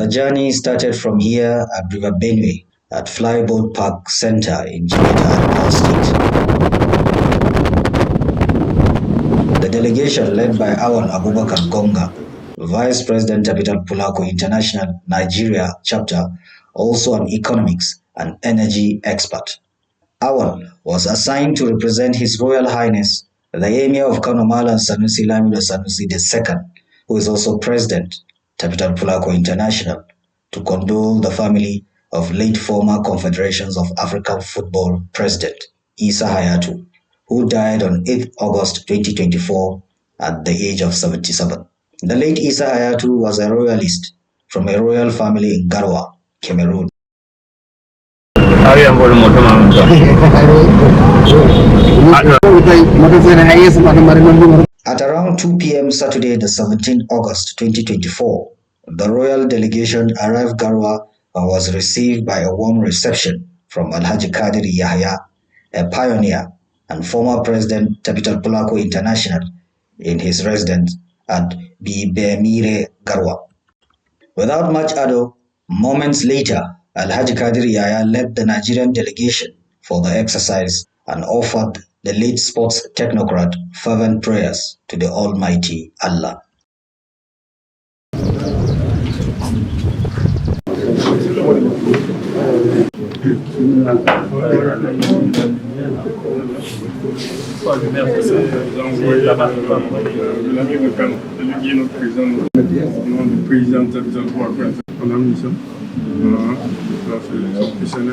The journey started from here at River Benue at Flyboard Park Center in Jimeta, Adamawa State. The delegation, led by Awal Abubakar Gonga, Vice President, Tabital Pulaaku International Nigeria Chapter, also an economics and energy expert. Awal was assigned to represent His Royal Highness, the Emir of Kano, Malam Sanusi Lamido Sanusi II, who is also President, Tabital Pulaaku International, to condole the family of late former Confederations of African Football President Issa Hayatou, who died on 8 August 2024 at the age of 77. The late Issa Hayatou was a royalist from a royal family in Garwa, Cameroon. At around 2 p.m. Saturday, the 17th August 2024, the royal delegation arrived Garwa and was received by a warm reception from Alhaji Kadir Yahya, a pioneer and former president, Tabital Pulaaku International, in his residence at Bibemire, Garwa. Without much ado, moments later, Alhaji Kadir Yahya led the Nigerian delegation for the exercise and offered the late sports technocrat fervent prayers to the Almighty Allah. L'amir de Kano, celui qui est notre président, au nom du président de Tabital Pulaaku, on a mis ça. Voilà, ça c'est son fils aîné.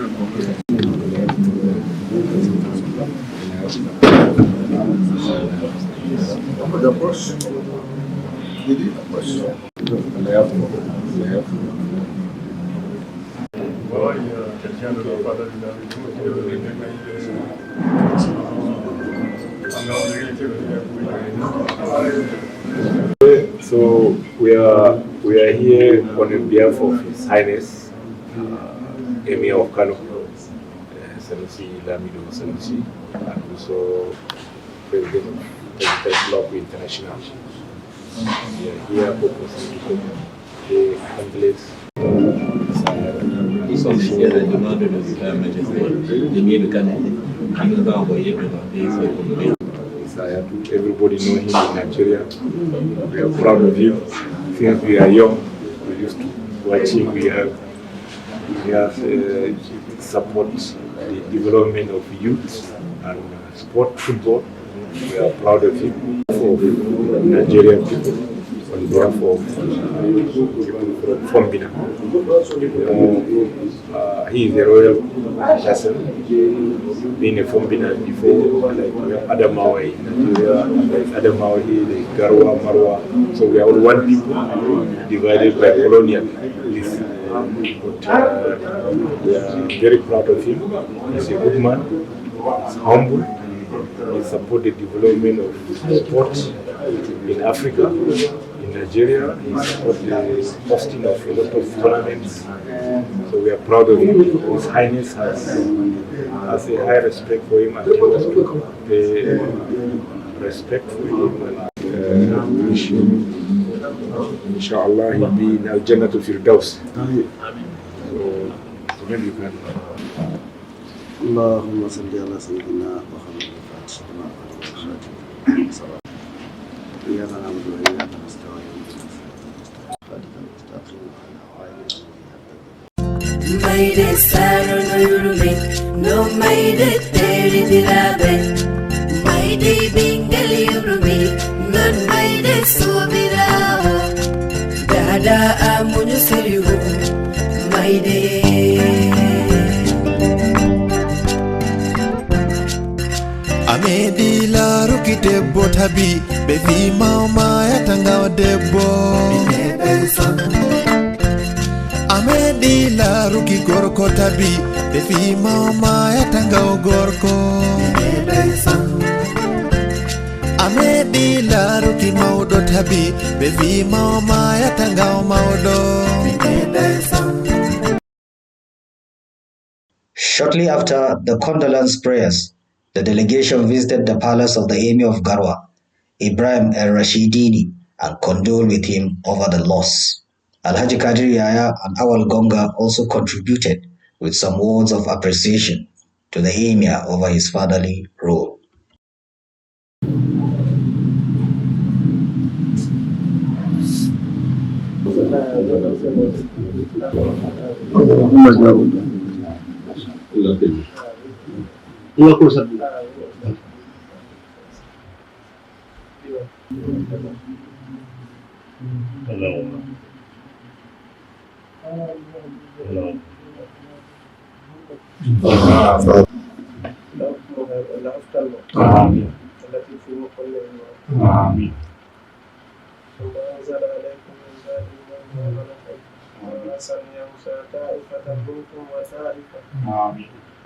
Approche. Approche. Voilà, il y a quelqu'un de la part de So we are here on behalf of His Highness Emir of Kano, Sanusi Lamido Sanusi, and also President of Tabital Pulaaku International. We are here purposely to come pay condolence. Nous sommes ici à la demande de Sa Majesté, l'émir de Kano, qui nous a envoyé présenter ses condoléances. Hayatou, everybody know him in Nigeria. We are proud of him. Since we are young, we used to watch him. We have support the development of youth and sport, football. We are proud of him. For Nigerian people, on behalf of people from Fombina. He is a royal person, being a Fombina before, like we have Adamawa in Nigeria, there is Adamawa here, there is Garwa, Marwa. So we are all one people, divided by colonialism. But we are very proud of him. He's a good man, he's humble, he supports the development of sport in Africa, in Nigeria. He supports the hosting of a lot of tournaments. So we are proud of him. His Highness has a high respect for him and tell us to pay respect for him and wish him, inshallah, he'll be in Al Jannatul Firdaus. So maybe you can. اللهم صل على سيدنا محمد الفاتح لما أغلق والخاتم لما إياك نعبد وإياك نستعين، اهدنا المستقيم وعلى آله. Mayde sarono yurme no mayde teridiraɓe mayde ɓingel yurmi non mayde sobirawo dada amuñu siriwu mayde. A meeɗi laaruki debbo tabi ɓe wima o mayata ngawa debbo. A meeɗi laaruki gorko tabi ɓe wima o mayata ngawa gorko. A meeɗi laaruki mawɗo tabi ɓe wima o mayata ngawa mawɗo. Shortly after the condolence prayers, the delegation visited the palace of the Emir of Garwa, Ibrahim El Rashidini, and condoled with him over the loss. Alhaji Kadir Yaya and Awal Gonga also contributed with some words of appreciation to the Emir over his fatherly role. Amin. ثم أنزل عليكم من بعد الغم أمنة يغشى طائفة منكم وطائفة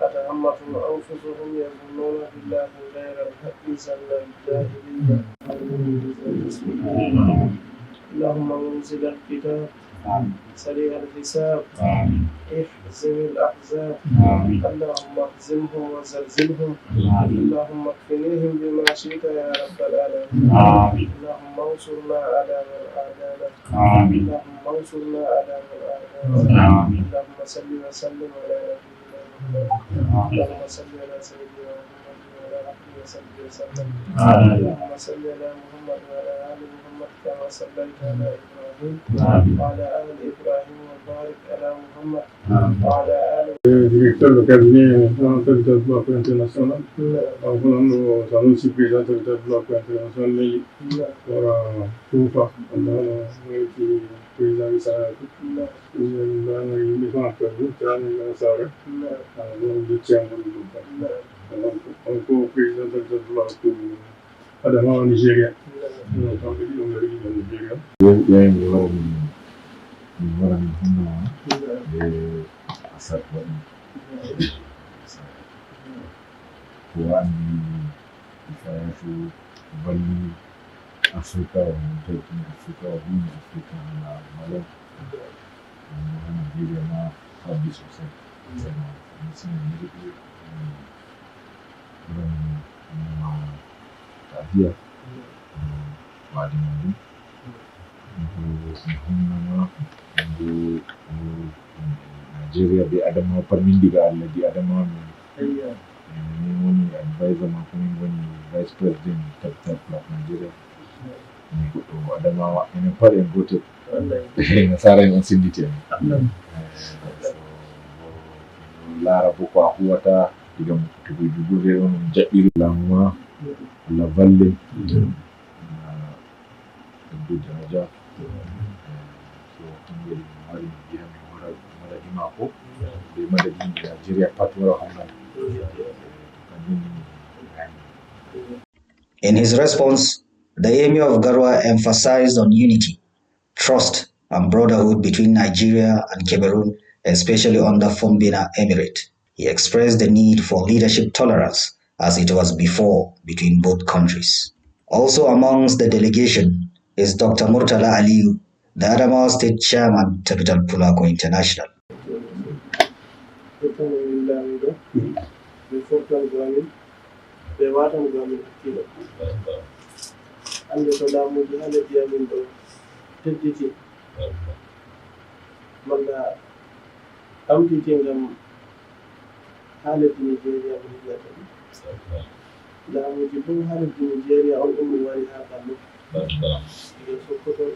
أتهمتهم أنفسهم يظنون بالله غير الحق ظن الجاهلية. اللهم منزل الكتاب، سريع الحساب، اهزم الأحزاب، اللهم اهزمهم وزلزلهم، اللهم اكفنيهم بما شئت يا رب العالمين. اللهم انصرنا على من عادانا، اللهم انصرنا على من عادانا. اللهم صل وسلم على نبينا محمد، اللهم صل على سيدنا محمد وعلى آله وصحبه وسلم. اللهم صل على محمد وعلى آل محمد كما صليت على إبراهيم وعلى آل إبراهيم، وبارك على محمد وعلى آل Directeur de cabinet Tabital Pulaaku International. Kanko Sanusi, président Tabital Pulaaku International leydi wara Kuufa andano wayti président Isayatu ɗum yimɓe fana tirani sare ɗon jecciyangol ɗum kam kanko président Tabital Pulaaku Adamawa Nigéria, kamɓe ɗiɗo ngari ɗiɗo Nigéria. Yayi mi wara min hunnama e asat waɗi ko andi Isayatu valli Africa, o taykini Africa, o huni Africa hala malon ha Nigeria ma habbi sosai. Sanusi min yiɗi waran ma ta'aziya wadi majum mi hunnama bo Nigeria be Adamawa pat. Min diga Allah di Adamawa min min woni advisor mako, min woni vice president Tabital Pulaaku Nigeria. Mi goɗɗo Adamawa, enen pat en gotel, nasara en on sinditi en. So laara bo ko a huwata diga mokkutugo jugurde on on jaɓɓiri laamu ma. Allah valle, ɓeddu daraja. So tan waɗi mi wari mi wiya mi wara madadi maako be madadi yimɓe Nigeria pat wara homnan to kanjum ni mi. In his response, the Emir of Garwa emphasized on unity, trust, and brotherhood between Nigeria and Cameroon, especially under Fombina Emirate. He expressed the need for leadership tolerance as it was before between both countries. Also amongst the delegation is Dr. Murtala Aliyu, the Adamawa State Chairman, Tabital Pulaaku International. Fottano min laamiɗo ɓe fottango amin ɓe watango amin hakkilo hande to laamuji ha leddi amin ɗo tedditi malla ɓamtiti ngam ha leddi Nigéria ɗum wiyata ɗum laamuji bo ha leddi Nigéria on ɗum wari ha Ballo diga Sokoto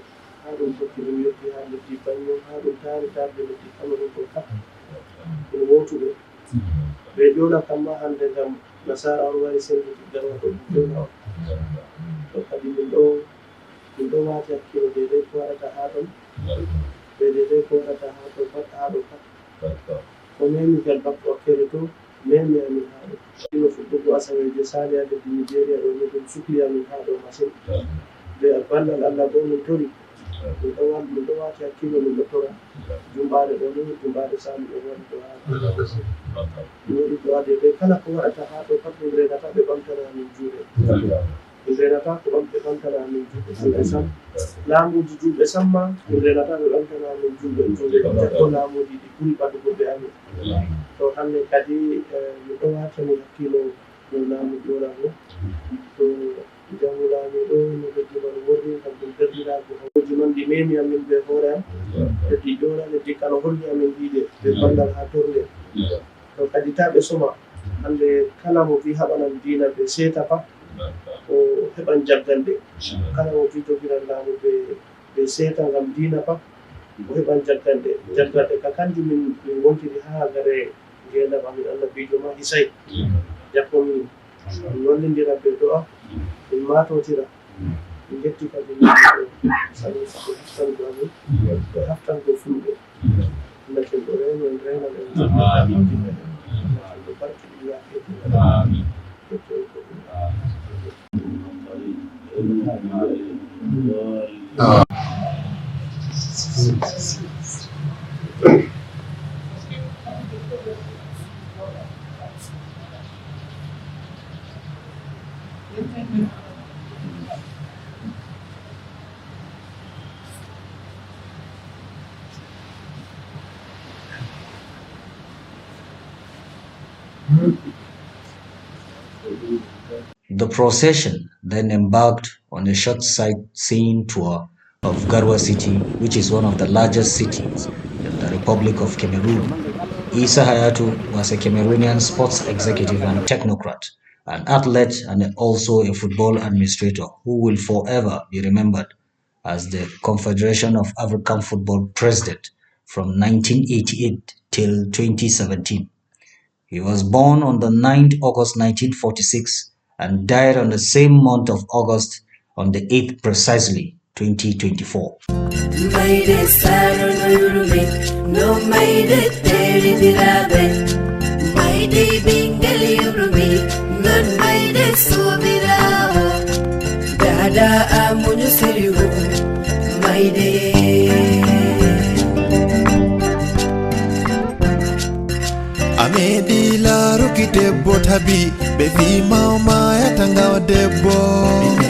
ha ɗum tokki ɗum yetti ha leddi Banyo ha ɗum taari tarde leddi Cameron ɗo pat ɗum wotuɓe ɓe ƴola kamma hande ngam nasara on wari senditi Garwa ɗo ɗum ƴola on to kadi min ɗo wati hakkilo dedei ko waɗata ha ɗon ɓe dedei ko waɗata ha ɗo pat ha ɗo pat ko memi kal bakko wakkere to memi amin ha ɗo ino fuɗɗugo asaweje sali ha leddi Nigéria ɗo ni ɗum sukli amin ha ɗo masin be ballal Allah bo min tori min ɗo wati hakkilo min ɗo tora jumɓare ɗo ni jumɓare sali ɗo waɗi ɗo ha mi waɗi du'a dedei kala ko waɗata ha ɗo pat min renata ɓe ɓamtana amin juuɗe, min renata ko ɓamɓe ɓamtana amin juuɗe julɓe sam laamuji julɓe samma min renata ɓe ɓamtana amin julɓe juuɗe ko laamuji ɗi ɓuri ɓadugo ɓe amin to hande kadi min ɗo watani hakkilo no laamu ƴolango to jamu laamiɗo no leddi man worri ngam ɗum derɗirago. Man ɗi memi amin be hoore am, leddi Ƴora, leddi Kano holli amin yiide be ballal ha torde. To kadi ta ɓe soma hande, kala mo wi haɓanan dina be seeta pa o heɓan jaggalɗe, kala mo wi jogiran laamu be seeta ngam dina pa o heɓan jaggalɗe. Jaggalɗe ka kanjum min wontiri ha gare ngendam amin. Annabijo ma hisay jakko min min wallindira be do'a, min matotira. Min jetti kadi Sanusi ɓe haftango amin, ɓe haftango Fulɓe. Allah ken ɗo reno en, renan en, awdi meɗen. Allah ken ɗo barkiɗi yaafeji meɗen. The procession then embarked on a short sightseeing tour of Garoua City, which is one of the largest cities in the Republic of Cameroon. Issa Hayatou was a Cameroonian sports executive and technocrat, an athlete and also a football administrator who will forever be remembered as the Confederation of African Football president from 1988 till 2017. He was born on the 9th August 1946 and died on the same month of August, on the 8th precisely, 2024. Mayde saro no yurme no mayde teridiraɓe mayde ɓinguel yurmi non mayde sobirawo dada amuñu siriwo mayde. A meeɗi laaruki debbo tabi ɓe wi mawmayata ngaw debbo.